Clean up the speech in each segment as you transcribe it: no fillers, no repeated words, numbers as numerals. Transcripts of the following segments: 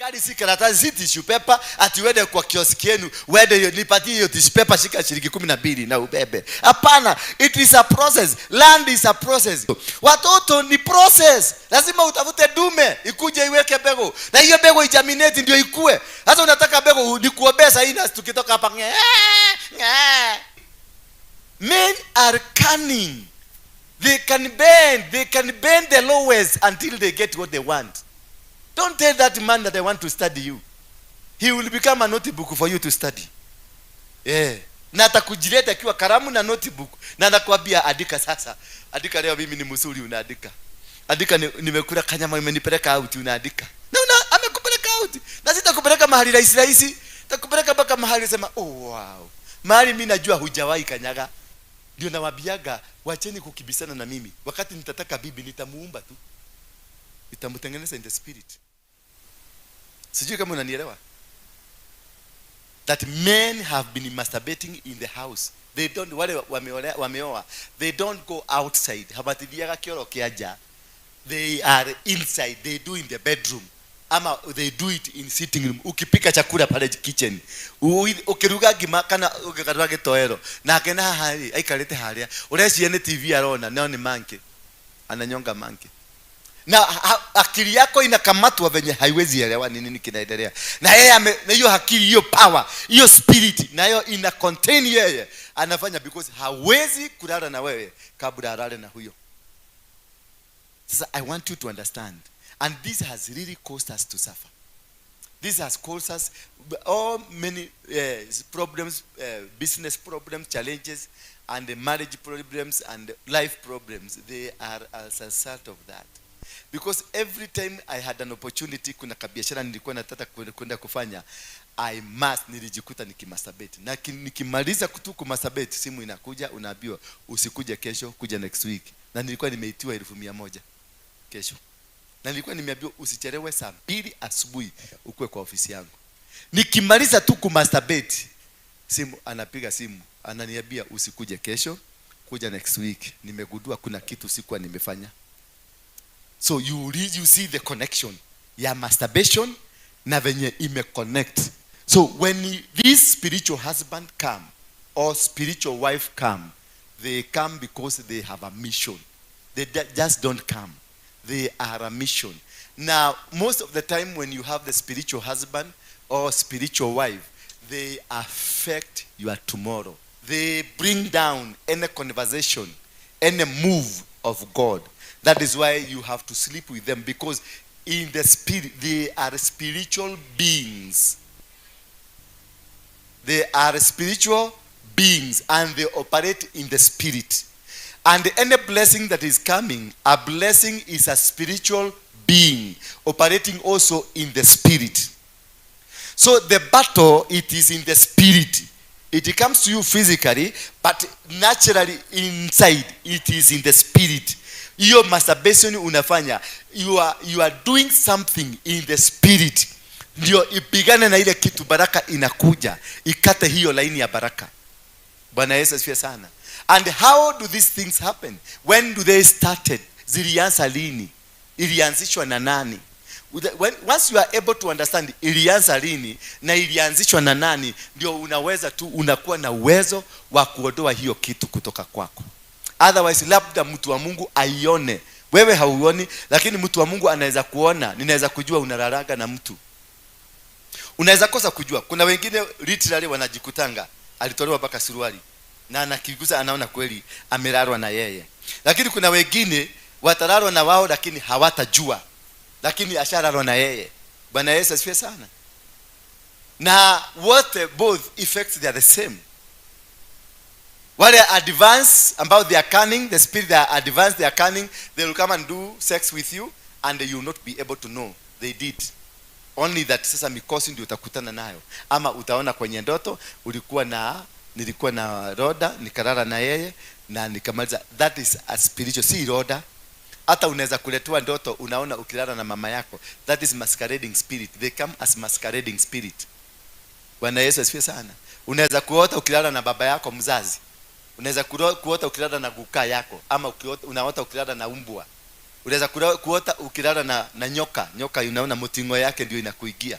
Serikali si karatasi, si tissue paper ati uende kwa kioski yenu, uende, "Nipatie hiyo tissue paper," shika shilingi 12 na ubebe. Hapana, it is a process. Land is a process. Watoto ni process. Lazima utafute dume ikuje iweke mbegu, na hiyo mbegu igerminate ndio ikue. Sasa unataka mbegu nikuombea sahii na tukitoka hapa, ng'e, ng'e. Men are cunning. They can bend the lowest until they get what they want. Don't tell that man that I want to study you. He will become a notebook for you to study. Yeah. Na atakujileta akiwa kalamu na notebook na anakuambia, "Andika sasa. Andika leo mimi ni mzuri," unaandika. "Andika nimekula kanyama, imenipeleka out," unaandika. Na amekupeleka out. Na sitakupeleka mahali rahisi rahisi. Takupeleka mpaka mahali sema, "Oh wow." Mahali mimi najua hujawahi kanyaga. Ndio nawaambiaga, wacheni kukibisana na mimi. Wakati nitataka bibi, nitamuumba tu. Nitamtengeneza in the spirit. Sijui kama unanielewa. That men have been masturbating in the house. They don't, wale wameoa, they don't go outside. Habatithiaga kĩoro kĩa nja. They are inside. They do in the bedroom. Ama they do it in sitting room. Ukipika chakula pale kitchen. Ukiruga ngima kana ũkĩruga gĩtoero. Nake na haha rĩ, aikarĩte harĩa. Ũreciria nĩ TV arona, no nĩ monkey. Ananyonga monkey, na akili yako inakamatwa venye haiwezi elewa ni nini kinaendelea. Na yeye na hiyo akili, hiyo power, hiyo spirit nayo ina contain yeye, anafanya because hawezi kulala na wewe kabla alale na huyo. Sasa I want you to understand, and this has really caused us to suffer. This has caused us all many problems, business problems, challenges, and the marriage problems and life problems. They are as a result of that, because every time I had an opportunity, kuna kabiashara nilikuwa nataka kwenda kufanya, I must, nilijikuta nikimasturbate. Na nikimaliza tu kumasturbate, simu inakuja, unaambiwa, "Usikuje kesho, kuja next week." Na nilikuwa nimeitiwa 100,000 kesho, na nilikuwa nimeambiwa, "Usichelewe saa 2 asubuhi, ukuwe kwa ofisi yangu." Nikimaliza tu kumasturbate, simu, anapiga simu, ananiambia, "Usikuje kesho, kuja next week. Nimegundua kuna kitu sikuwa nimefanya." So you see the connection ya masturbation na venye imeconnect. So when this spiritual husband come or spiritual wife come, they come because they have a mission. They just don't come. They are a mission. Now, most of the time when you have the spiritual husband or spiritual wife, they affect your tomorrow. They bring down any conversation, any move of God. That is why you have to sleep with them, because in the spirit they are spiritual beings. They are spiritual beings and they operate in the spirit. And any blessing that is coming, a blessing is a spiritual being operating also in the spirit. So the battle, it is in the spirit. It comes to you physically, but naturally inside it is in the spirit. Hiyo masturbation unafanya, you are doing something in the spirit ndio ipigane na ile kitu baraka inakuja, ikate hiyo laini ya baraka. Bwana Yesu asifiwe sana. And how do these things happen? When do they started? Zilianza lini? Ilianzishwa na nani? Once you are able to understand ilianza lini na ilianzishwa na nani, ndio unaweza tu, unakuwa na uwezo wa kuondoa hiyo kitu kutoka kwako. Otherwise, labda mtu wa Mungu aione, wewe hauoni, lakini mtu wa Mungu anaweza kuona. Ninaweza kujua unalalaga na mtu, unaweza kosa kujua. Kuna wengine literally wanajikutanga alitolewa mpaka suruali na anakigusa, anaona kweli amelalwa na yeye. Lakini kuna wengine watalalwa na wao, lakini hawatajua, lakini ashalalwa na yeye. Bwana Yesu asifiwe sana. Na wote, both effects, they are the same. Wale advance ambao they are cunning, the spirit, they are advanced, they are cunning, they will come and do sex with you and you will not be able to know they did. Only that sasa mikosi ndio utakutana nayo, ama utaona kwenye ndoto, ulikuwa na nilikuwa na roda, nikalala na yeye na nikamaliza. That is a spiritual, si roda. Hata unaweza kuletewa ndoto, unaona ukilala na mama yako. That is masquerading spirit. They come as masquerading spirit. Bwana Yesu asifiwe sana. Unaweza kuota ukilala na baba yako mzazi, unaweza kuota ukilala na guka yako, ama unaota ukilala na umbwa. Unaweza kuota ukilala na nyoka. Nyoka unaona mtingo yake ndio inakuingia.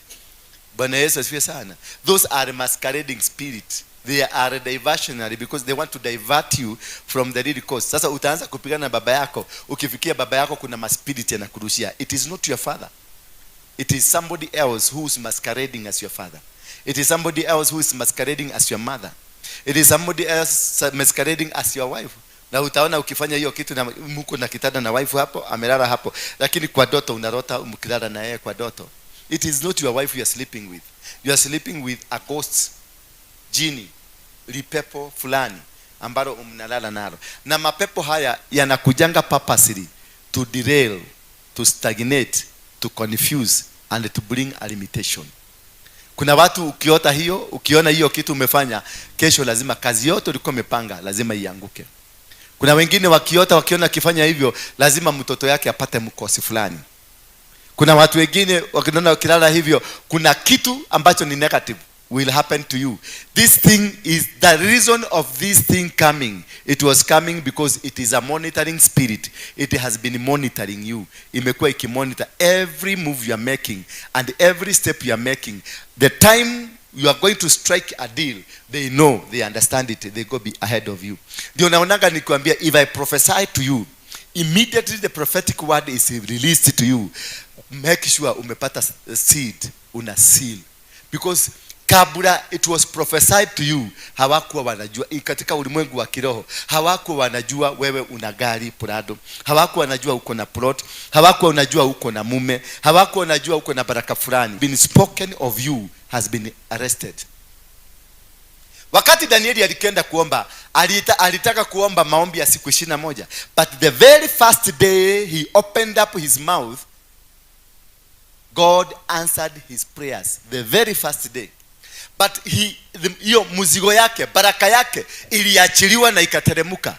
Bwana Yesu asifiwe sana. Those are masquerading spirit. They are diversionary because they want to divert you from the real cause. Sasa utaanza kupigana na baba yako. Ukifikia baba yako kuna maspirit yanakurushia. It is not your father. It is somebody else who is masquerading as your father. It is somebody else who is masquerading as your mother. It is somebody else masquerading as your wife. Na utaona ukifanya hiyo kitu na mko na kitanda na wife hapo, amelala hapo, lakini kwa doto unarota mkilala na yeye kwa doto. It is not your wife you are sleeping with. You are sleeping with a ghost, jini, lipepo fulani ambalo mnalala nalo. Na mapepo haya yanakujanga purposely to derail, to stagnate, to confuse and to bring a limitation. Kuna watu ukiota hiyo, ukiona hiyo kitu umefanya, kesho lazima kazi yote ulikuwa umepanga lazima ianguke. Kuna wengine wakiota, wakiona akifanya hivyo, lazima mtoto yake apate mkosi fulani. Kuna watu wengine wakiona wakilala hivyo, kuna kitu ambacho ni negative will happen to you. This thing is the reason of this thing coming. It was coming because it is a monitoring spirit. It has been monitoring you. Imekuwa ikimonitor every move you are making and every step you are making. The time you are going to strike a deal, they know, they understand it, they go be ahead of you. Ndio naonanga nikwambia, if I prophesy to you, immediately the prophetic word is released to you, make sure umepata seed, una seal. Because kabla it was prophesied to you, hawakuwa wanajua katika ulimwengu wa kiroho, hawakuwa wanajua wewe una gari Prado, hawakuwa wanajua uko na plot, hawakuwa wanajua uko na mume, hawakuwa wanajua uko na baraka fulani. Been spoken of you has been arrested. Wakati Danieli alikwenda kuomba, alitaka kuomba maombi ya siku 21, but the very first day he opened up his mouth, God answered his prayers the very first day. But hiyo mzigo yake, baraka yake iliachiliwa na ikateremuka,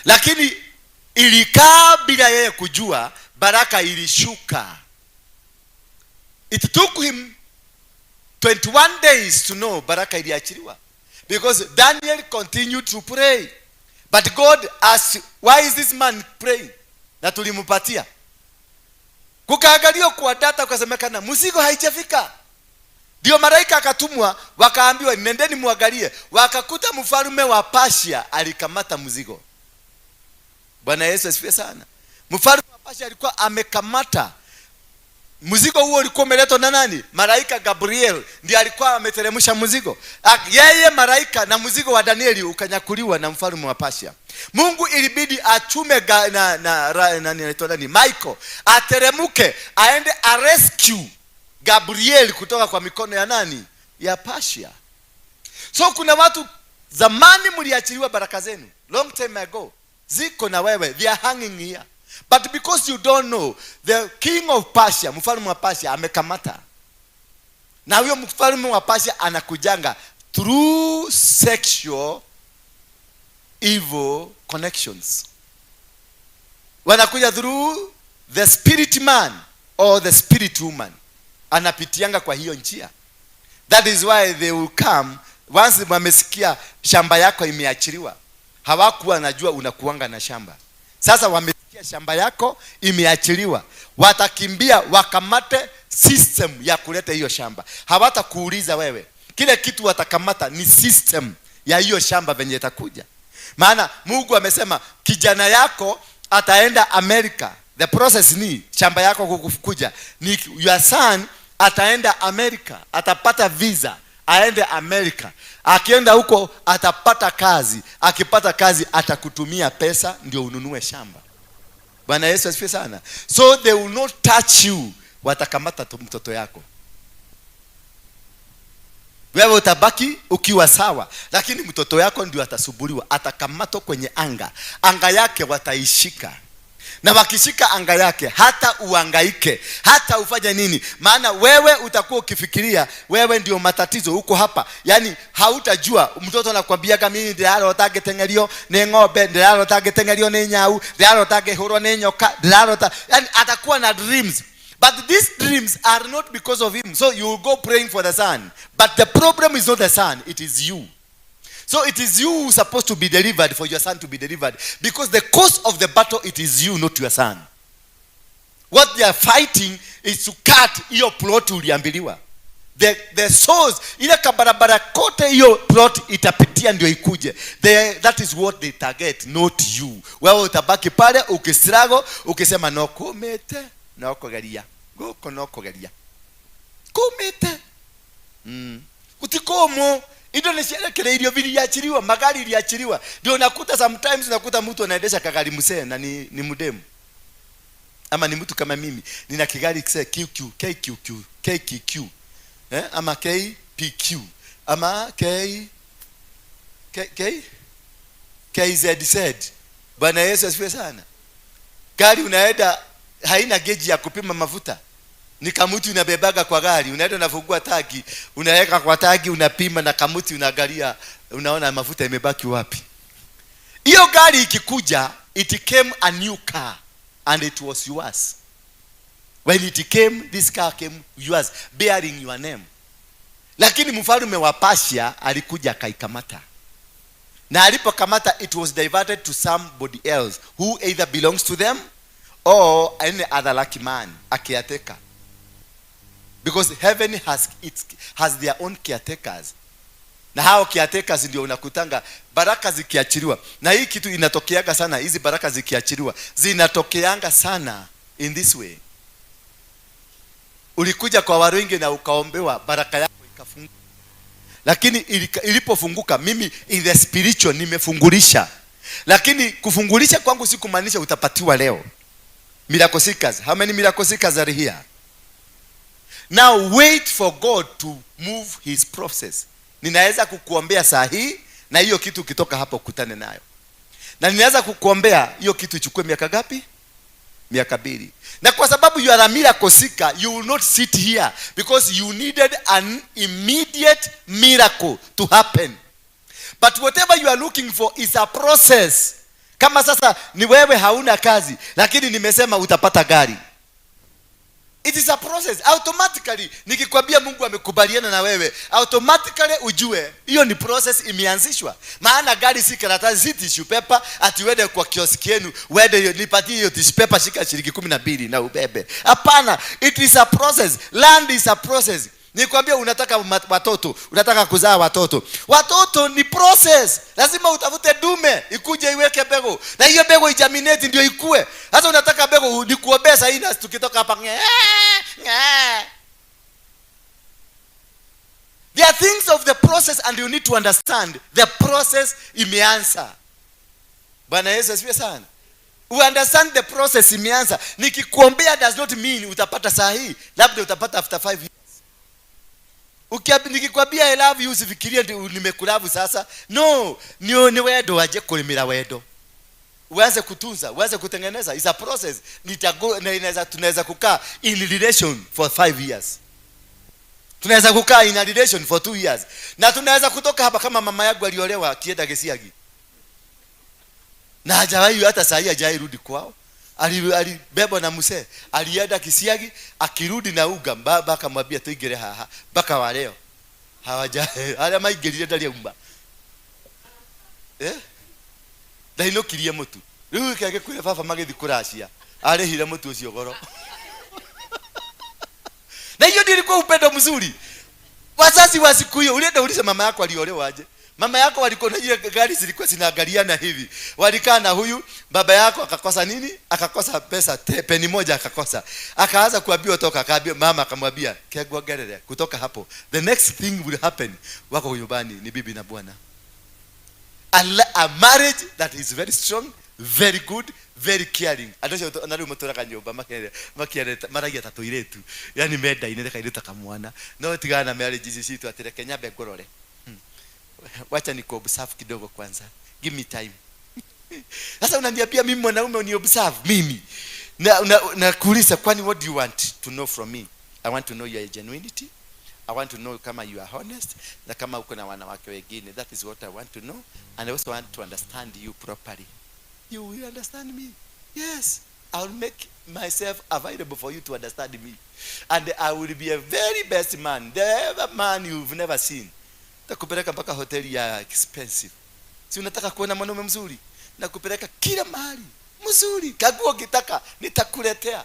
lakini ilikaa bila yeye kujua, baraka ilishuka. It took him 21 days to know baraka iliachiliwa, because Daniel continued to pray, but God asked, "Why is this man praying na tulimpatia?" Kukaangaliwa kwa data, kukasemekana mzigo haijafika. Ndio malaika akatumwa, wakaambiwa, "Nendeni muangalie." Wakakuta mfalme wa Persia alikamata mzigo. Bwana Yesu asifiwe sana. Mfalme wa Persia alikuwa amekamata mzigo huo. Ulikuwa umeletwa na nani? Malaika Gabriel ndiye alikuwa ameteremsha mzigo. Yeye malaika na mzigo wa Danieli ukanyakuliwa na mfalme wa Persia. Mungu ilibidi achume ga, na, na, ra, nani anaitwa nani, Michael ateremuke aende arescue Gabriel kutoka kwa mikono ya nani? Ya Persia. So kuna watu zamani mliachiliwa baraka zenu long time ago, ziko na wewe, they are hanging here, but because you don't know, the king of Persia, mfalme wa Persia amekamata. Na huyo mfalme wa Persia anakujanga through sexual evil connections. Wanakuja through the spirit man or the spirit woman, anapitianga kwa hiyo njia. That is why they will come once wamesikia shamba yako imeachiliwa. Hawakuwa wanajua unakuanga na shamba. Sasa wamesikia shamba yako imeachiliwa, watakimbia wakamate system ya kuleta hiyo shamba. Hawatakuuliza wewe. Kile kitu watakamata ni system ya hiyo shamba venye itakuja, maana Mungu amesema kijana yako ataenda Amerika. The process ni shamba yako kukuja ni your son ataenda Amerika, atapata visa aende Amerika. Akienda huko atapata kazi, akipata kazi atakutumia pesa ndio ununue shamba. Bwana Yesu asifiwe sana. So they will not touch you, watakamata tu mtoto yako. Wewe utabaki ukiwa sawa, lakini mtoto yako ndio atasumbuliwa, atakamatwa kwenye anga. Anga yake wataishika, na wakishika anga yake, hata uangaike, hata ufanye nini, maana wewe utakuwa ukifikiria wewe ndio matatizo huko hapa. Yani hautajua. Mtoto anakwambiaga, "Mimi ndirarota ngĩteng'erio nĩ ng'ombe, ndirarota ngĩteng'erio nĩ nyau, ndirarota ngĩhũrwo nĩ nyoka, ndirarota." Yani atakuwa na dreams, but these dreams are not because of him. So you will go praying for the son, but the problem is not the son, it is you. So it is you who is supposed to be delivered for your son to be delivered. Because the cause of the battle, it is you, not your son. What they are fighting is to cut hiyo plot uliambiliwa, the source, ile kabarabara kote hiyo plot itapitia ndio ikuje. That is what they target, not you. Wewe utabaki pale ukistruggle, ukisema no kumite no kugeria guku no kugeria kumite gutikumu. Indo nĩ ciarekereirio, viliachiliwa, magari iliachiliwa. Ndio unakuta sometimes unakuta mtu anaendesha kagari msee na ni mdemu ama ni mtu kama mimi. Nina kigari kise QQ KQQ KQQ, ama KPQ ama K K K KZZ. Bwana Yesu asifiwe sana. Gari unaenda haina geji ya kupima mafuta, ni kamuti unabebaga kwa gari. Unaenda unafungua tangi, unaweka kwa tangi, unapima na kamuti, unaangalia, unaona mafuta imebaki wapi. Hiyo gari ikikuja, it came a new car and it was yours. When it came, this car came yours, bearing your name. Lakini mfalme wa Persia alikuja akaikamata, na alipokamata, it was diverted to somebody else who either belongs to them or any other lucky man, a caretaker, because heaven has their own caretakers. Na hao caretakers ndio unakutanga baraka zikiachiliwa. Na hii kitu inatokeaga sana, hizi baraka zikiachiliwa zinatokeanga sana in this way. Ulikuja kwa Waruinge na ukaombewa, baraka yako ikafunguka. Lakini ilipofunguka, mimi in the spiritual nimefungulisha, lakini kufungulisha kwangu si kumaanisha utapatiwa leo. Miracle seekers, how many miracle seekers are here now? Wait for God to move his process. Ninaweza kukuombea saa hii na hiyo kitu ukitoka hapo ukutane nayo, na ninaweza kukuombea hiyo kitu ichukue miaka ngapi? Miaka 2. Na kwa sababu you are a miracle seeker, you will not sit here because you needed an immediate miracle to happen. But whatever you are looking for is a process. Kama sasa ni wewe hauna kazi, lakini nimesema utapata gari, it is a process. Automatically nikikwambia Mungu amekubaliana na wewe, automatically ujue hiyo ni process imeanzishwa. Maana gari si karatasi, si tissue paper ati uende kwa kioski yenu, uende, "Nipatie hiyo tissue paper, shika shilingi 12 na ubebe." Hapana, it is a process. Land is a process. Nikwambia unataka watoto, unataka kuzaa watoto, watoto ni process. Lazima utafute dume ikuje iweke mbegu, na hiyo mbegu igerminate ndio ikue. Sasa unataka mbegu nikuombea sahii na tukitoka hapa ng'e, ng'e. There are things of the process and you need to understand the process imeanza. Bwana Yesu asifiwe sana. We understand the process imeanza. Nikikuombea does not mean utapata saa hii, labda utapata after 5 years. Nikikwambia "I love you", usifikirie nimekulove sasa. No, ni wendo waje kulimira, wendo uanze kutunza, uanze kutengeneza. Is a process. Nitago, na inaweza, tunaweza kukaa in relation for 5 years, tunaweza kukaa in a relation for 2 years, na tunaweza kutoka hapa kama mama yangu aliolewa akienda Gesiagi na hajawahi, hata saa hii hajawahi rudi kwao. Alibebwa na mzee, alienda Kisiagi, akirudi na uga, baba akamwambia, "Tuingire haha." Mpaka wa leo hawaja arĩa maingĩrire ndarĩ auma, eh? Ndainũkirie mũtu rĩu kĩage kwĩra baba magĩthiĩ kũracia, arĩhire mũtu ũcio goro. Na hiyo ndio ilikuwa upendo mzuri. Wazazi wa siku hiyo, ulienda ulize mama yako aliolewa aje. Mama yako walikuwa na ile gari zilikuwa zinaangaliana hivi, walikaa na huyu baba yako, akakosa nini? Akakosa pesa, peni moja akakosa, akaanza kuambiwa toka, akaambia mama, akamwambia, "Kegwa gerere." Kutoka hapo, the next thing will happen, wako nyumbani ni bibi na bwana. A marriage that is very strong, very good, very caring. Andũ acio na rĩu matũraga nyũmba makĩereta maragia ta tũirĩtu, yani mendaine ta kairĩtu ta kamwana. No tigana na marriage ici citũ atĩ reke nyambe ngũrore. Wacha ni observe kidogo kwanza, give me time. Sasa unaniambia mimi mwanaume uni observe mimi na kuuliza, kwani what do you want to know from me? I want to know your genuinity. I want to know kama you are honest na kama uko na wanawake wengine. That is what I want to know, and I also want to understand you properly. You will understand me? Yes, I will make myself available for you to understand me, and I will be a very best man, the ever man you've never seen. Takupeleka mpaka hoteli ya expensive. Si unataka kuona mwanaume mzuri? Nakupeleka kila mahali mzuri. Kaguo ukitaka nitakuletea.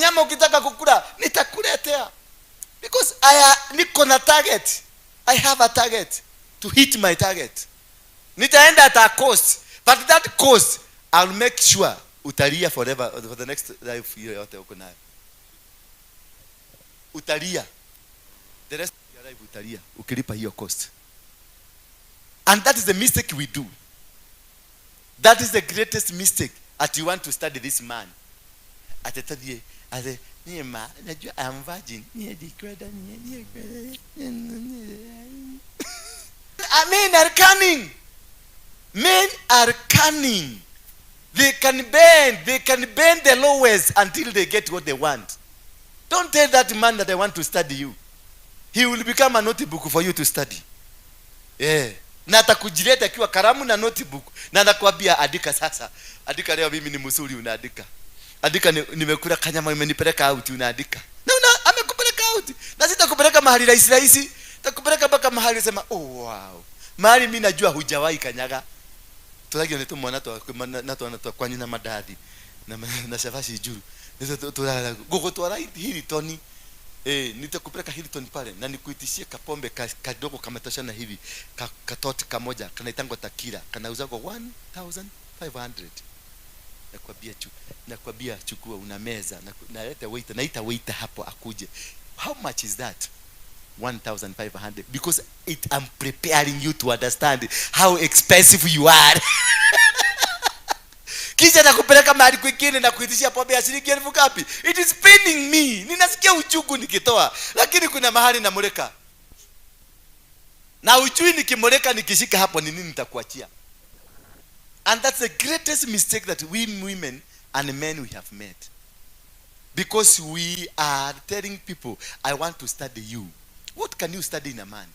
Kanyama ukitaka kukula, nitakuletea, because niko na target. I have a target to hit, my target. Nitaenda at a cost, but that cost, I'll make sure utalia forever. For the next life hiyo yote uko nayo, utalia. The rest of your life utalia ukilipa hiyo cost. And that is the mistake we do. That is the greatest mistake, at you want to study this man. Atetathie ate niĩ ma najua I'm virgin, niĩ ndikwenda, niĩ ndikwenda. Men are cunning. Men are cunning. They can bend the lowest until they get what they want. Don't tell that man that I want to study you. He will become a notebook for you to study. Yeah. Na atakujileta akiwa kalamu na notebook na anakuambia, "Andika sasa, andika leo mimi ni mzuri." Unaandika, "Andika nimekula kanyama, imenipeleka out." Unaandika na amekupeleka out, na sitakupeleka mahali rahisi rahisi, takupeleka mpaka mahali sema, "Oh wow," mahali mimi najua hujawahi kanyaga. Turagio nĩ tũmwana na twana twa kwanyu na mandathi na cabaci njuru. Gũgũtwara Hilton. Eh, nitakupeleka Hilton pale na nikuitishie kapombe kadogo kametoshana hivi, katoti kamoja kanaitangwa tequila, kanauzagwa 1500. Nakwambia chukua, una meza na naleta waiter, naita waiter hapo akuje. How much is that? 1500. Because I'm preparing you to understand how expensive you are. Kisha nakupeleka mahali kwingine na kuitishia pombe ya shilingi elfu ngapi. It is paining me, ninasikia uchungu nikitoa, lakini kuna mahali namulika na ujui nikimulika, nikishika hapo, ni nini nitakuachia. And that's the greatest mistake that we women and men we have made, because we are telling people, "I want to study you." What can you study in a man?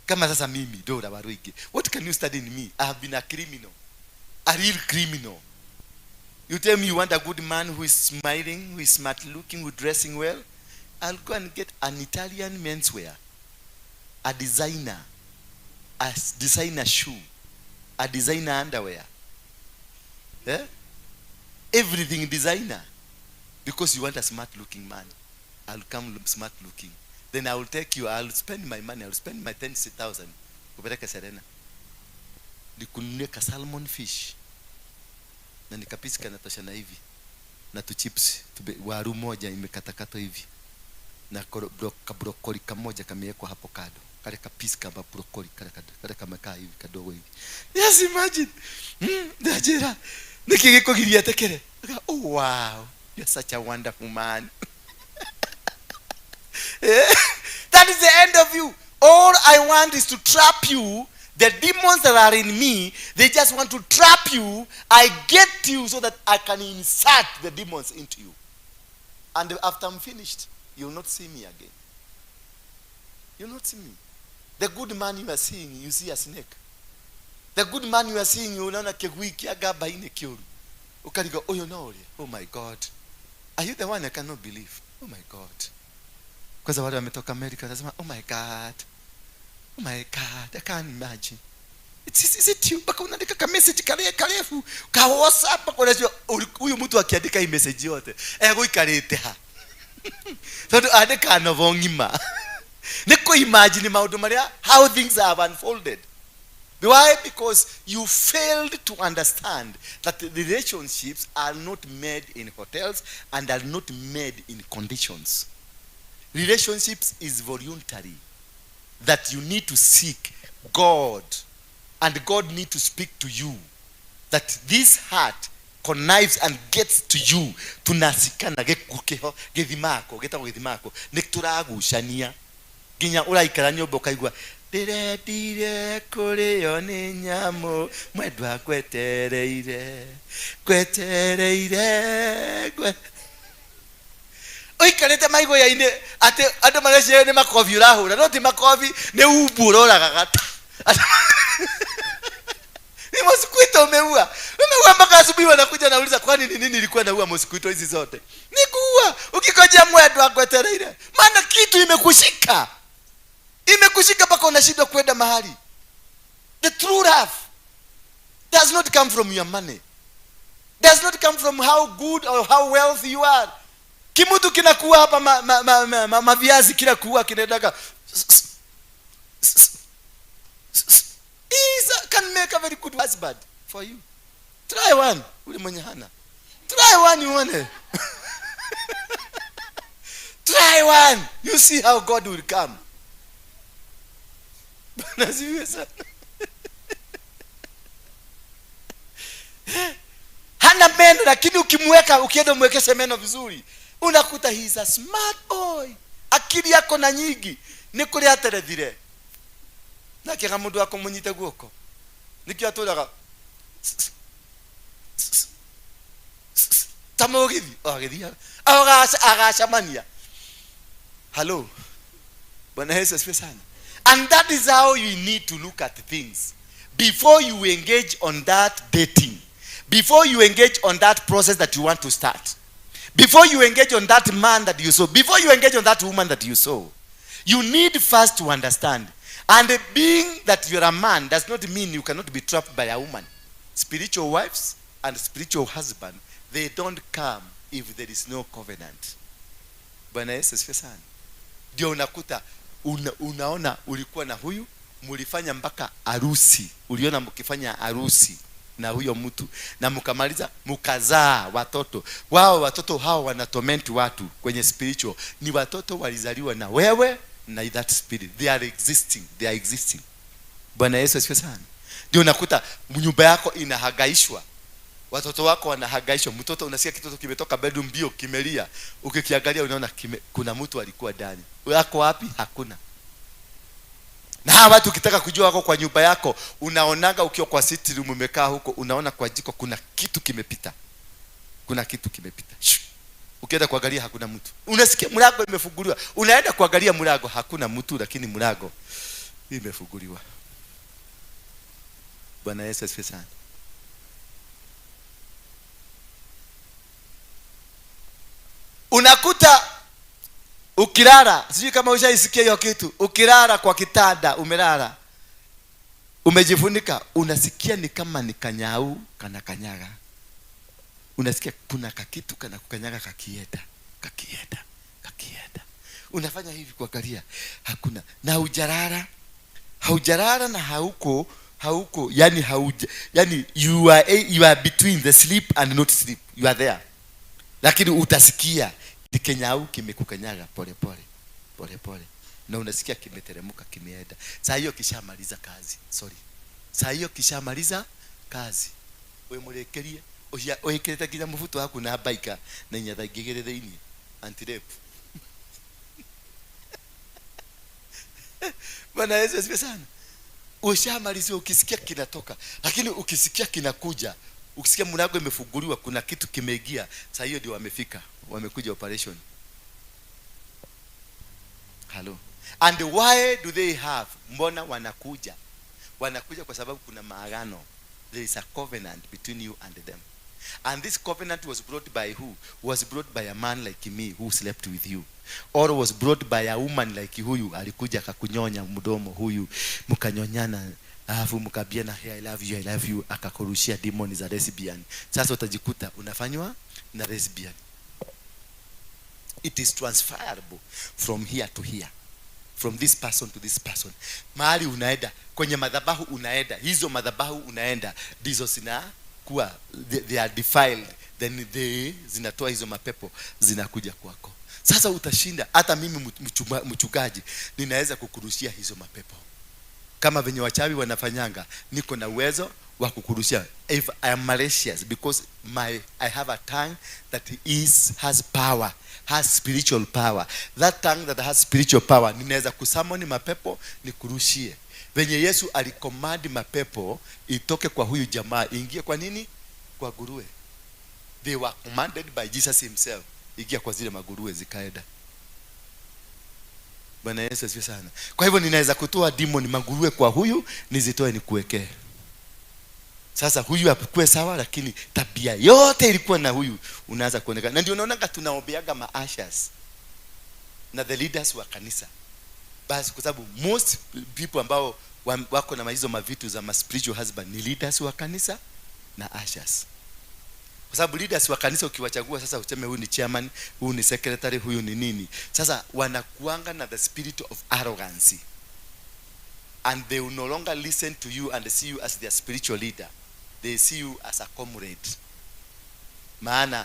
Kama sasa mimi Dora Waruinge, what can you study in me? I have been a criminal, a real criminal. You tell me you want a good man who is smiling, who is smart looking, who dressing well. I'll go and get an Italian menswear, a designer, a designer shoe, a designer underwear, eh? Everything designer, because you want a smart looking man. I'll come look smart looking. Then I will take you, I'll spend my money, I'll spend my 10,000 kupeleka Serena, nikununulie ka salmon fish na nikapisi kanatoshana hivi na tuchips waru moja imekatakatwa hivi na kabrokoli kamoja kamewekwa hapo kando, kale kapisi kama brokoli kale kale kamekaa hivi kadogo hivi. Yes, imagine. Ndajira niki gikugiria tekere. "Oh wow, you're such a wonderful man." Eh? That is the end of you. All I want is to trap you. The demons that are in me, they just want to trap you. I get you so that I can insert the demons into you. And after I'm finished, you'll not see me again. You'll not see me. The good man you are seeing, you see a snake. The good man you are seeing, unaona kĩgui kĩa ngamba-inĩ kĩũru. Ukariga, "Ũyũ no ũrĩa? Oh my God. Are you the one? I cannot believe. Oh my God." Kwanza wale wametoka America wanasema, "Oh my God. Oh my God, I can't imagine. Is it you?" Mpaka unaandika ka message kare karefu ka WhatsApp, mpaka unajua huyu mtu akiandika hii message yote egũikarĩte ha, tondũ andĩka novel ng'ima nĩ kũ-imagine maũndũ marĩa, how things have unfolded. Why? Because you failed to understand that the relationships are not made in hotels and are not made in conditions. Relationships is voluntary, that you need to seek God and God need to speak to you, that this heart connives and gets to you. Tunasikana gĩkuũ gĩthimako gĩtagwo gĩthimako nĩ tũragucania nginya ũraikara nyũmba ũkaigua ndĩrendire kũrĩo nĩ nyamũ mwendwa ngwetereire ngwetereire ũikarĩte maigũya-inĩ atĩ andũ mareciria nĩ makobi ũrahũra, no ti makobi, nĩ umbu ũroragaga ta ni mosquito. Umeua, umeua mpaka asubuhi wanakuja nauliza, "Kwani ni nini ilikuwa naua mosquito hizi zote?" Ni kuua ukikojea mwendwa ngwetereire, maana kitu imekushika, imekushika mpaka unashindwa kwenda mahali. The true love does not come from your money, does not come from how good or how wealthy you are. Kimutu kinakuwa hapa maviazi kila kuwa kinaendaga. Can make a very good husband for you. Try one. Ule mwenye hana. Try one uone. Try one. You see how God will come. Bwana asifiwe sana. Hana meno, lakini ukimweka, ukienda umwekeshe meno vizuri, unakuta he is a smart boy. Akili yako na nyingi ni kuria aterethire. Na kiga mundu akumunyite guoko. Nikio aturaga ta mugithi agithia agacamania. Hello. Bwana Yesu asifiwe sana. And that is how you need to look at things before you engage on that dating, before you engage on that process that you want to start, before you engage on that man that you saw, before you engage on that woman that you saw. You need first to understand. And being that you're a man does not mean you cannot be trapped by a woman. Spiritual wives and spiritual husband, they don't come if there is no covenant. Bwana Yesu asifiwe sana. Ndio unakuta unaona ulikuwa na huyu, mulifanya mpaka harusi, uliona mkifanya harusi na huyo mtu na mkamaliza mkazaa watoto. Wao watoto hao wanatorment watu kwenye spiritual. Ni watoto walizaliwa na wewe na that spirit. They are existing, they are existing. Bwana Yesu asifiwe sana. Ndio unakuta nyumba yako inahagaishwa, watoto wako wanahagaishwa. Mtoto unasikia kitoto kimetoka bedroom mbio kimelia, ukikiangalia unaona kuna mtu alikuwa ndani. Wako wapi? Hakuna. Na hawa watu ukitaka kujua wako kwa nyumba yako, unaonaga ukiwa kwa sitting room umekaa huko, unaona kwa jiko kuna kitu kimepita. Kuna kitu kimepita. Shh. Ukienda kuangalia hakuna mtu. Unasikia mlango imefunguliwa. Unaenda kuangalia mlango hakuna mtu, lakini mlango imefunguliwa. Bwana Yesu asifiwe sana. Unakuta ukilala, sijui kama ushaisikia hiyo kitu, ukilala kwa kitanda, umelala, umejifunika, unasikia ni kama ni kanyau kana kanyaga. Unasikia kuna kakitu kana kukanyaga kakienda, kakienda, kakienda. Unafanya hivi kuangalia, hakuna. Na hujalala, haujalala na hauko, hauko, yani hauja, yani you are, you are between the sleep and not sleep. You are there. Lakini utasikia kenyau kimekukanyaga pole pole, pole pole. Na unasikia kimeteremka, kimeenda. Saa hiyo kishamaliza kazi. Sorry. Saa hiyo kishamaliza kazi. We murekerie, uikirite nginya mubuto waku na baika na inyatha ingigire thiini. Anti-rape. Bwana Yesu asifiwe sana. Ushamaliza ukisikia kinatoka, lakini ukisikia kinakuja, ukisikia mlango imefunguliwa, kuna kitu kimeingia, saa hiyo ndio wamefika, wamekuja operation. Hello. And why do they have? Mbona wanakuja? Wanakuja kwa sababu kuna maagano. There is a covenant between you and them. And this covenant was brought by who? Was brought by a man like me who slept with you. Or was brought by a woman like huyu, alikuja akakunyonya mdomo huyu, mkanyonyana, alafu mkaambiana, hey, I love you, I love you, akakurushia demon za lesbian. Sasa utajikuta unafanywa na lesbian. It is transferable from here to here, from this person to this person. Mahali unaenda, kwenye madhabahu unaenda, hizo madhabahu unaenda ndizo zinakuwa, they are defiled, then they zinatoa hizo mapepo zinakuja kwako. Sasa utashinda. Hata mimi mchungaji ninaweza kukurushia hizo mapepo kama venye wachawi wanafanyanga. Niko na uwezo wa kukurushia if I am malicious, because I have a tongue that has power, has spiritual power. That tongue that has spiritual power, ninaweza kusummon mapepo nikurushie. Venye Yesu alicommand mapepo itoke kwa huyu jamaa ingie kwa nini? Kwa nguruwe. They were commanded by Jesus himself. Ingia kwa zile maguruwe zikaenda. Bwana Yesu asifiwe sana. Kwa hivyo ninaweza kutoa demon maguruwe kwa huyu, nizitoe nikuwekee. Sasa huyu akue sawa, lakini tabia yote ilikuwa na huyu unaanza kuonekana. Na ndio unaona tunaombeaga ma-ushers na the leaders wa kanisa. Basi kwa sababu most people ambao wako na hizo mavitu za ma spiritual husband ni leaders wa kanisa na ushers. Kwa sababu leaders wa kanisa ukiwachagua sasa, useme huyu ni chairman, huyu ni secretary, huyu ni nini, sasa wanakuanga na the spirit of arrogance and they will no longer listen to you and see you as their spiritual leader. They see you as a comrade. Maana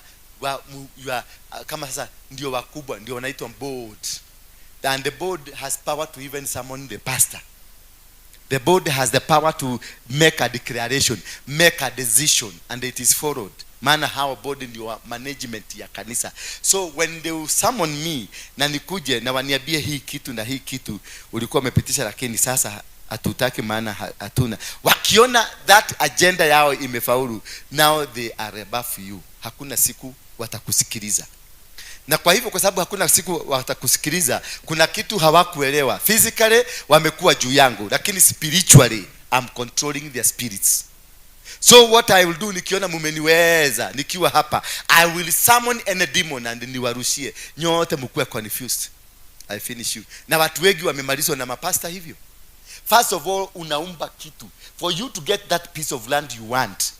you are, kama sasa ndio wakubwa, ndio wanaitwa board, and the board has power to even summon the pastor. The board has the power to make a declaration, make a decision, and it is followed, maana hao board ndio wa management ya kanisa. So when they will summon me na nikuje na waniambie hii kitu na hii kitu ulikuwa umepitisha, lakini sasa hatutaki, maana hatuna, wakiona that agenda yao imefaulu, now they are above you. Hakuna siku watakusikiliza. Na kwa hivyo, kwa sababu hakuna siku watakusikiliza, kuna kitu hawakuelewa. Physically wamekuwa juu yangu, lakini spiritually I'm controlling their spirits. So what I will do, nikiona mumeniweza nikiwa hapa, I will summon any demon and niwarushie nyote mkuwe confused. I finish you. Na watu wengi wamemalizwa na mapasta hivyo. First of all, unaumba kitu. For you to get that piece of land you want,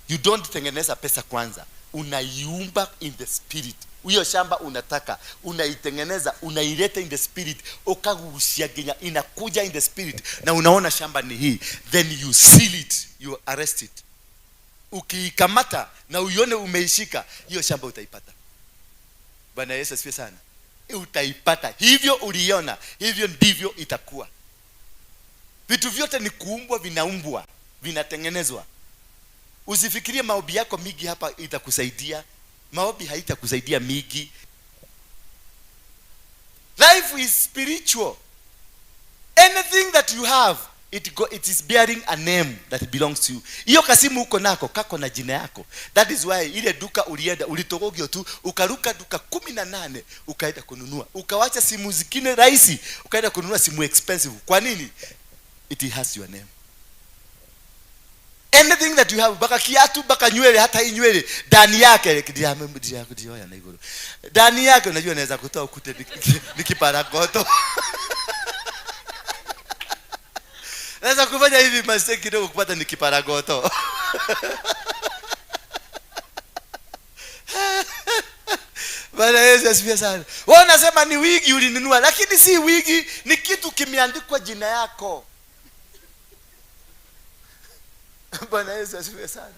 you don't tengeneza pesa kwanza, unaiumba in the spirit. Hiyo shamba unataka, unaitengeneza, unaileta in the spirit, ukagusia nginya inakuja in the spirit na unaona shamba ni hii. Then you seal it, you arrest it. Ukiikamata na uione umeishika hiyo shamba, utaipata. Bwana Yesu asifiwe sana. Utaipata hivyo uliona, hivyo ndivyo itakuwa. Vitu vyote ni kuumbwa, vinaumbwa, vinatengenezwa. Usifikirie maombi yako mingi hapa itakusaidia. Maombi haitakusaidia mingi. Life is spiritual. Anything that you have, it is bearing a name that belongs to you. Hiyo kasimu uko nako kako na jina yako. That is why ile duka ulienda, ulitogogio tu, ukaruka duka 18, ukaenda kununua, ukawacha simu zingine rahisi, ukaenda kununua simu expensive. Kwa nini? It has your name. Anything that you have, mpaka kiatu, mpaka nywele, hata hii nywele ndani yake na iguru ndani yake, unajua naweza kutoa ukute nikiparagoto, naweza kufanya hivi mistake kidogo kupata nikiparagoto. Bwana Yesu asifiwe sana. Wewe unasema ni wigi ulinunua, lakini si wigi, ni kitu kimeandikwa jina yako. Bwana Yesu asifiwe sana.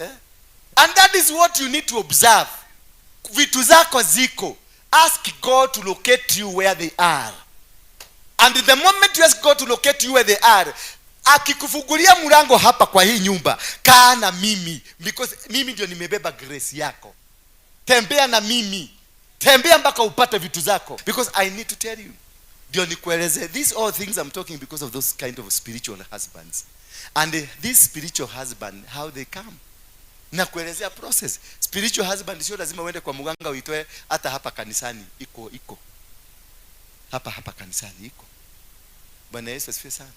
Eh? And that is what you need to observe. Vitu zako ziko. Ask God to locate you where they are. And the moment you ask God to locate you where they are, akikufungulia mlango hapa kwa hii nyumba, kaa na mimi, because mimi ndio nimebeba grace yako. Tembea na mimi, tembea mpaka upate vitu zako, because I need to tell you, ndio nikueleze. These all things I'm talking because of those kind of spiritual husbands, and this spiritual husband, how they come, na kuelezea process. Spiritual husband sio lazima uende kwa mganga uitoe, hata hapa kanisani iko, iko hapa hapa kanisani iko. Bwana Yesu asifiwe sana.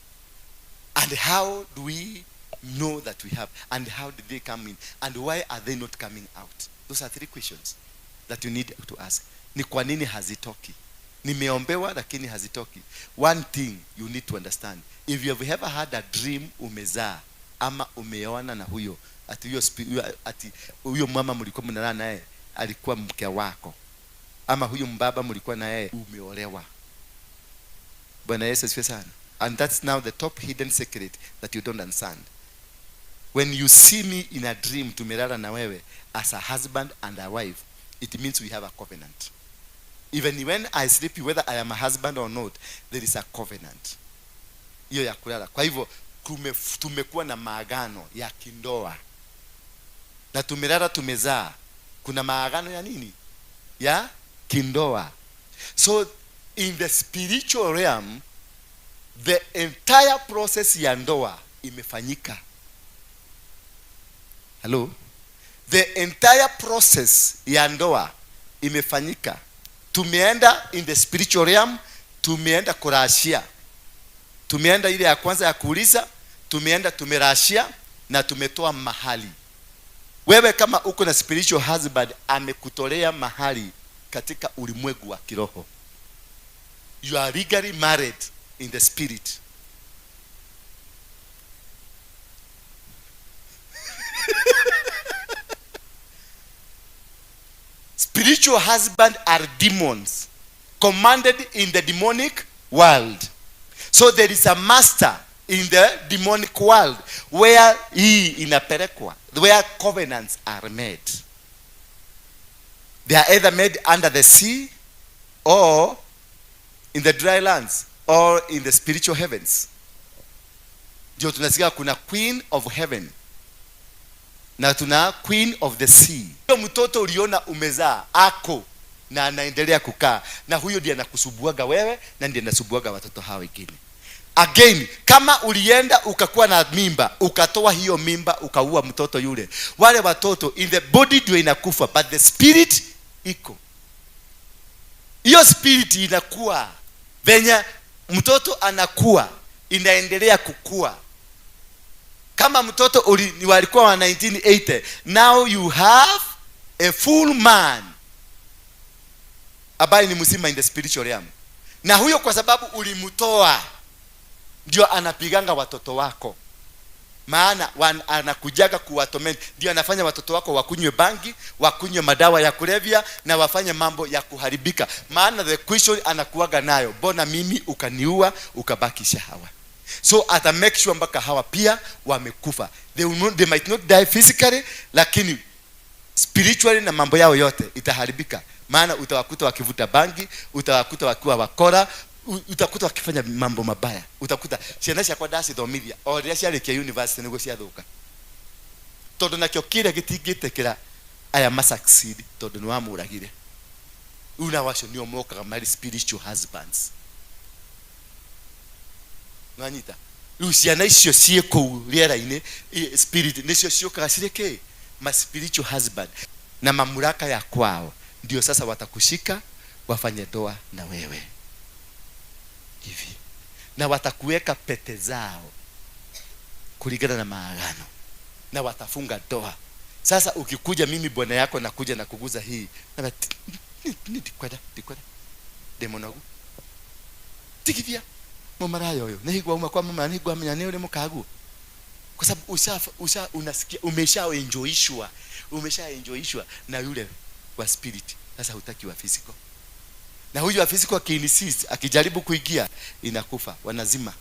And how do we know that we have, and how did they come in, and why are they not coming out? Those are three questions that you need to ask. Ni kwa nini hazitoki? Nimeombewa lakini hazitoki. One thing you need to understand, if you have ever had a dream umezaa ama umeoana na huyo, ati huyo ati huyo mama mlikuwa mnalala naye alikuwa mke wako, ama huyo mbaba mlikuwa na yeye umeolewa. Bwana Yesu asifiwe sana. And that's now the top hidden secret that you don't understand. When you see me in a dream tumelala na wewe as a husband and a wife, it means we have a covenant. Even when I sleep, whether I am a husband or not, there is a covenant. Hiyo ya kulala. Kwa hivyo tumekuwa na maagano ya kindoa. Na tumelala tumezaa. Kuna maagano ya nini? Ya kindoa. So in the spiritual realm, the entire process ya ndoa imefanyika. Hello? The entire process ya ndoa imefanyika. Tumeenda in the spiritual realm, tumeenda kurashia. Tumeenda ile ya kwanza ya kuuliza, tumeenda tumerashia na tumetoa mahali. Wewe kama uko na spiritual husband amekutolea mahali katika ulimwengu wa kiroho. You are legally married in the spirit. Spiritual husband are demons commanded in the demonic world. So there is a master in the demonic world where hii inapelekwa, where covenants are made. They are either made under the sea or in the dry lands or in the spiritual heavens. Ndio tunasikia kuna queen of heaven na tuna queen of the sea. Huyo mtoto uliona umezaa ako na anaendelea kukaa na huyo, ndiye anakusubuaga wewe na ndiye anasubuaga watoto hao wengine. Again, kama ulienda ukakuwa na mimba, ukatoa hiyo mimba, ukaua mtoto yule, wale watoto in the body ndio inakufa, but the spirit iko. Hiyo spirit inakuwa venye mtoto anakuwa, inaendelea kukua. Kama mtoto ni walikuwa wa 1980, now you have a full man ambaye ni mzima in the spiritual realm. Na huyo, kwa sababu ulimtoa, ndio anapiganga watoto wako, maana anakujaga kuwatorment. Ndio anafanya watoto wako wakunywe bangi, wakunywe madawa ya kulevya na wafanye mambo ya kuharibika. Maana the question anakuwaga nayo, "Mbona mimi ukaniua, ukabakisha hawa?" So ata make sure mpaka hawa pia wamekufa. They might not die physically, lakini spiritually na mambo yao yote itaharibika. Maana utawakuta wakivuta bangi, utawakuta wakiwa wakora, utakuta wakifanya mambo mabaya. Utakuta ciana ciakwa ndacithomithia, o rĩrĩa ciarĩkia university nĩguo ciathũka, tondũ nakĩo kĩrĩa gĩtingĩtĩkĩra aya masucceed, tondũ nĩ wamũragire. Rĩu nao acio nĩo mokaga marĩ spiritual husbands. Nwanyita? Rĩu ciana icio ciĩ kũu rĩera-inĩ, spirit nĩcio ciũkaga cirĩ kĩ ma spiritual husband na mamlaka ya kwao. Ndio sasa watakushika, wafanye ndoa na wewe hivi, na watakuweka pete zao kulingana na maagano na watafunga ndoa. Sasa ukikuja, mimi bwana yako nakuja na kuguza hii na ndikwenda, ndikwenda, ndi munogu, tigithia mumaraya uyu, nihigwa uma kwa mama, nihigwa menya ni uri mukaguo, kwa sababu usha unasikia umesha enjoyishwa na yule wa spirit. Sasa hutaki wa physical, na huyu wa physical akiinsist, akijaribu kuingia, inakufa, wanazima,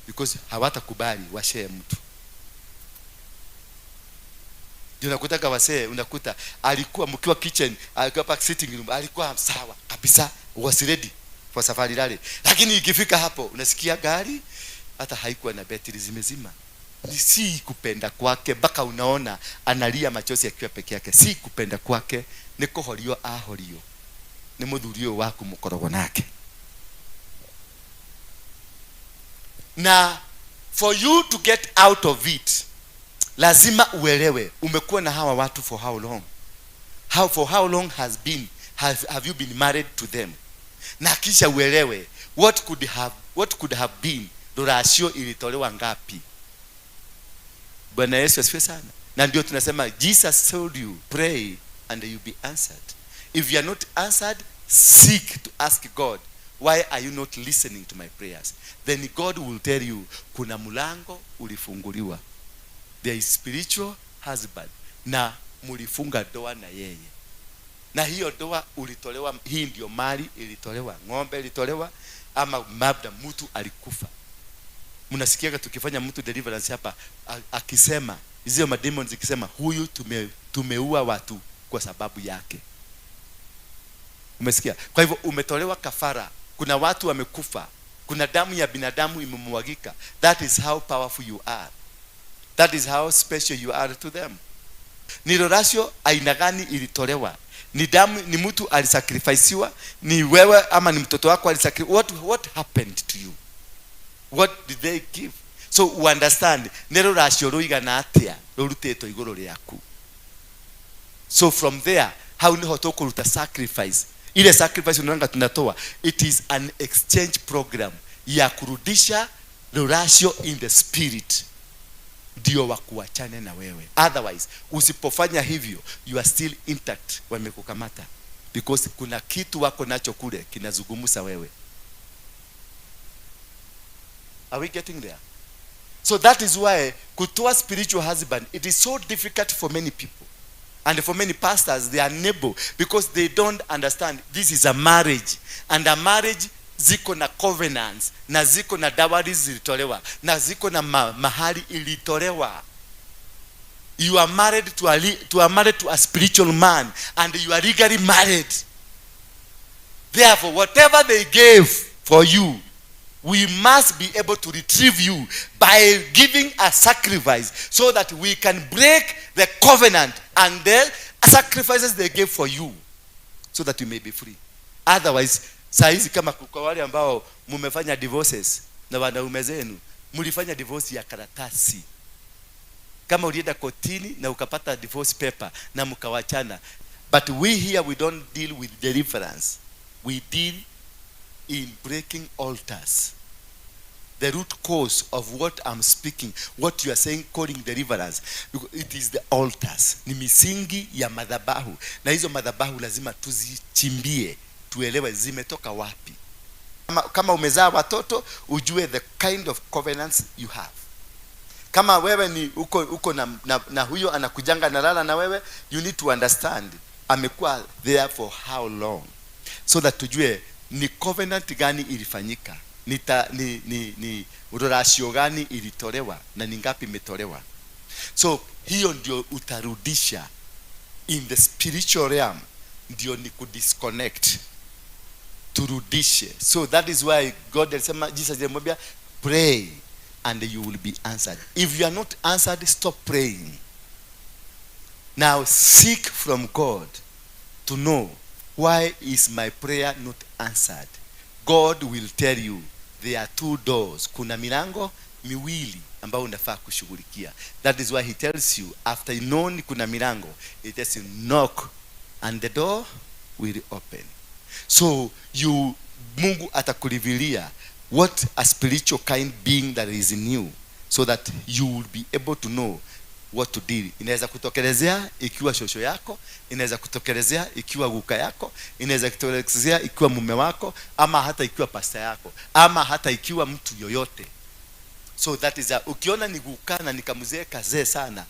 because hawatakubali washare mtu. Ndio unakutaka wasee, unakuta alikuwa mkiwa kitchen, alikuwa pa sitting room, alikuwa sawa kabisa, was ready for safari rally, lakini ikifika hapo unasikia gari hata haikuwa na betri, zimezima. Ni si kupenda kwake, mpaka unaona analia machozi akiwa peke yake. Si kupenda kwake, ni kuhorio ahorio ni muthuri ũyũ waku mũkoragwo nake. Na for you to get out of it, lazima uelewe umekuwa na hawa watu for how long. For how long has been have, have you been married to them? Na kisha uelewe what could have been, ruracio ilitolewa ngapi. Bwana Yesu asifiwe sana. Na ndio tunasema Jesus told you, "Pray and you be answered." If you are not answered, seek to ask God, "Why are you not listening to my prayers?" Then God will tell you kuna mlango ulifunguliwa. There is spiritual husband na mulifunga ndoa na yeye, na hiyo ndoa ulitolewa, hii ndio mali ilitolewa, ng'ombe ilitolewa, ama labda mtu alikufa. Mnasikiaga tukifanya mtu deliverance hapa, akisema, hizo mademons zikisema, "Huyu tumeua watu kwa sababu yake." Umesikia? Kwa hivyo umetolewa kafara, kuna watu wamekufa, kuna damu ya binadamu imemwagika. That is how powerful you are. That is how special you are to them. Ni ruracio aina gani ilitolewa? Ni damu, ni mtu alisacrificiwa, ni wewe ama ni mtoto wako alisacrifice? What happened to you? What did they give? So you understand nĩ rũracio rũigana atĩa rũrutĩtwo igũrũ rĩaku. So from there, hau niho tũkũruta sacrifice. Ile sacrifice unaona tunatoa, it is an exchange program ya kurudisha ruracio in the spirit ndio wakuachane na wewe. Otherwise, usipofanya hivyo, you are still intact, wamekukamata, because kuna kitu wako nacho kule kinazungumza wewe. Are we getting there? So that is why kutoa spiritual husband, it is so difficult for many people. And for many pastors, they are unable because they don't understand this is a marriage, and a marriage ziko na covenants, na ziko na dowries zilitolewa, na ziko na mahali ilitolewa. You are married to a spiritual man, and you are legally married. Therefore, whatever they gave for you, we must be able to retrieve you by giving a sacrifice so that we can break the covenant and the sacrifices they gave for you so that you may be free. Otherwise, saa hizi kama kwa wale ambao mumefanya divorces na wanaume zenu, mlifanya divorce ya karatasi. Kama ulienda kotini na ukapata divorce paper na mkawachana. But we here, we don't deal with deliverance. We deal in breaking altars. The root cause of what I'm speaking, what you are saying, calling deliverance, because it is the altars. Ni misingi ya madhabahu, na hizo madhabahu lazima tuzichimbie, tuelewe zimetoka wapi. Kama umezaa watoto, ujue the kind of covenants you have. Kama wewe ni uko na huyo anakujanga nalala na wewe, you need to understand amekuwa there for how long, so that tujue ni covenant gani ilifanyika, ni ruracio gani ilitolewa na ni ngapi imetolewa. So hiyo ndio utarudisha in the spiritual realm, ndio ni kudisconnect, turudishe. So that is why God alisema, Jesus alimwambia, "Pray and you will be answered." If you are not answered, stop praying. Now seek from God to know, why is my prayer not answered? God will tell you there are two doors. Kuna milango miwili ambayo unafaa kushughulikia. That is why he tells you, after you know kuna milango, he tells you, "Knock and the door will open." So you, Mungu atakurevealia what a spiritual kind being that is in you, so that you will be able to know what to deal. Inaweza kutokelezea ikiwa shosho yako, inaweza kutokelezea ikiwa guka yako, inaweza kutokelezea ikiwa mume wako, ama hata ikiwa pasta yako, ama hata ikiwa mtu yoyote. So that is ukiona ni guka na ni kamzee kazee sana,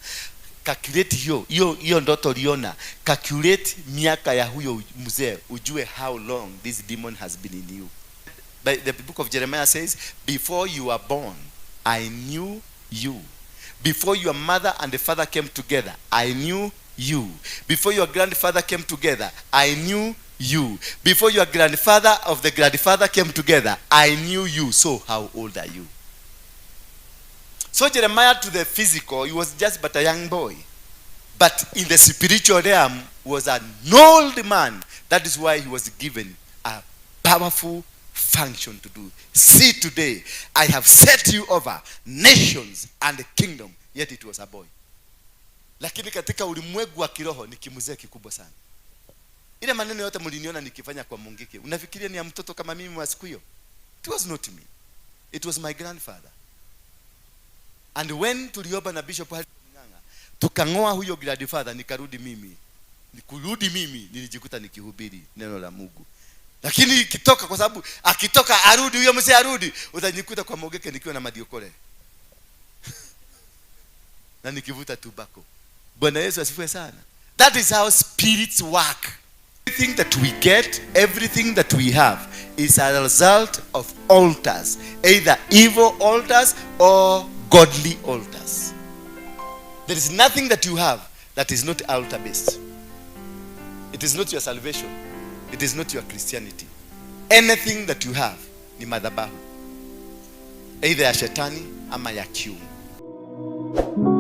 calculate hiyo ndoto uliona, calculate miaka ya huyo mzee, ujue how long this demon has been in you. But the book of Jeremiah says, "Before you were born, I knew you. Before your mother and the father came together, I knew you. Before your grandfather came together, I knew you. Before your grandfather of the grandfather came together, I knew you." So how old are you? So Jeremiah, to the physical, he was just but a young boy. But in the spiritual realm was an old man. That is why he was given a powerful function to do. "See, today I have set you over nations and the kingdom." Yet it was a boy. Lakini katika ulimwengu wa kiroho ni kimzee kikubwa sana. Ile maneno yote mliniona nikifanya kwa Mungiki, unafikiria ni ya mtoto kama mimi wa siku hiyo? It was not me. It was my grandfather. And when tuliomba na Bishop Harrison Ng'ang'a, tukang'oa huyo grandfather, nikarudi mimi. Nikurudi mimi, nilijikuta nikihubiri neno la Mungu. Lakini ikitoka, kwa sababu akitoka arudi, huyo mzee arudi, utajikuta kwa Mogeke nikiwa na madiokole na nikivuta tobacco. Bwana Yesu asifiwe sana. That is how spirits work. Everything that we get, everything that we have is a result of altars, either evil altars or godly altars. There is nothing that you have that is not altar based. It is not your salvation. It is not your Christianity. Anything that you have ni madhabahu, either ya shetani ama ya kiungu.